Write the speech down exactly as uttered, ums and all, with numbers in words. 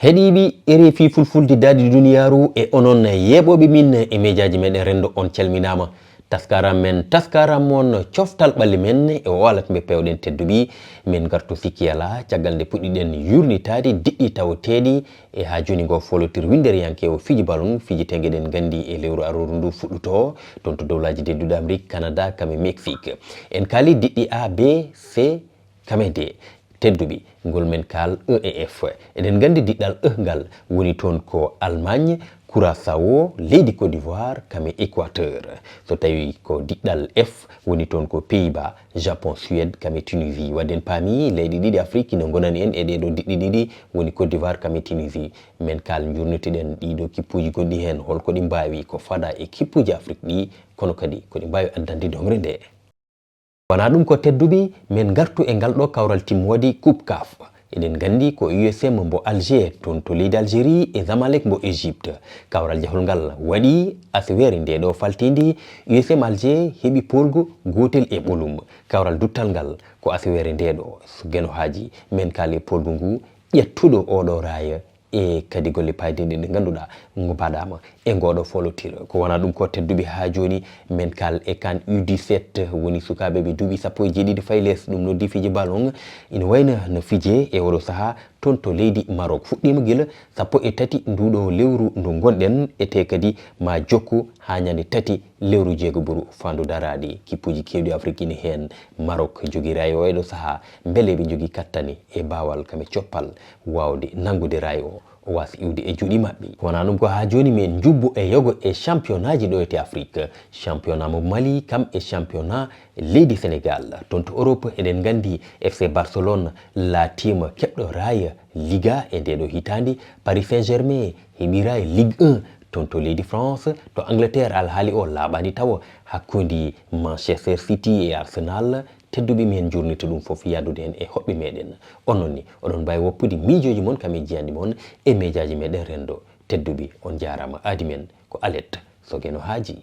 Heɗiiɓi R F I Fulfulde Daɗi Duniyaaru e onon yeeɓooɓe min e mejaaji meɗen renndo, on calminaama. Taskaram men, taskaram mon, coftal ɓalli men e o alat mbe pewɗen tedduɓe. Min ngartu sikki alaa, caggal nde puɗɗiɗen yurnitaade diɗɗi tawoteeɗi e haa jooni ngo folotir winnderiyanke o fiji balon, fiji tengeɗen nganndi e lewru arooru ndu fuɗɗuto, toon to dowlaaji tedduɗi Amrik, Canada, kame Mexique. En kaali diɗɗi A, B, C, kame D. Tedduɓe, ngol men kaal E e F. Eɗen nganndi diɗɗal E ngal woni toon ko Allemagne, Curaçao, leydi Côte d'Ivoire, kame Équateur. So tawi ko diɗɗal F woni toon ko Pays-Bas, Japon, Suède, kame Tunisie. Wadde en paami leyɗe ɗiɗi Afrik ina ngonani en e ɗeɗo diɗɗi ɗiɗi, woni Côte d'Ivoire kame Tunisie. Men kaal njurnitoɗen ɗiɗo kippuuji gonɗi heen, holko ɗi mbaawi, ko fada e kippuuji Afrik ɗi, kono kadi ko ɗi mbaawi addande domre nde. Wonaa ɗum ko tedduɓe, men ngartu e ngal ɗo kawral timmoodi Coupe caf. Eɗen nganndi ko U S M mbo Alger, toon to leydi Algérie, e Zamalek mbo Égypte. Kawral jahol ngal waɗi aseweere nde ɗo faltiindi, U S M Alger heɓi poolgu gootel e ɓolum. Kawral duttal ngal ko aseweere nde ɗo, so Geno Haaji, men kaali e poolgu ngu ƴettuɗo oɗo raaya e kadi golle paayɗinɗe ɗe ngannduɗaa ngo mbaɗaama e ngoɗo folotir. Ko wonaa ɗum ko tedduɓe haa jooni, men kaal e CAN U dix-sept, woni sukaaɓe ɓe duuɓi sappo e jeeɗiɗi fayi les, ɗum noddi fiji ballon, ina wayno no fije e oɗo sahaa toon to leydi Maroc. Fuɗɗiima gila sappo e tati nduɗo lewru ndu ngonɗen, ete kadi ma jokku haa ñande tati lewru jeegoɓuru faandu daraade. Kippuuji keewɗi Afrik ina heen. Maroc jogii raaya o e ɗo sahaa, mbele ɓe njogii kattane e baawal kame coppal waawde nanngude raaya o, o waasa iwde e juuɗe maɓɓe. Wonaa ɗum ko haa jooni, men njubbo e yogo e championnatji ɗo e Afrik. Championnat mo Mali, kam e championnat leydi Sénégal. Toon to Europe, eɗen nganndi F C Barcelone laatiima keɓɗo raaya Liga e nde ɗo hitaande. Paris Saint-Germain heɓi raaya Ligue un. Toon to leydi France, to Angleterre, alhaali o laaɓaani tawo hakkunde Manchester City e Arsenal. Tedduɓe, men njurnito ɗum fof yahdude heen e hoɓɓe meɗen. Onon ni, oɗon mbaawi woppude miijooji mon kam e jiyanɗe mon e mejaaji meɗen renndo. Tedduɓe, on njaaraama. Aadi men ko alet so Geno Haaji.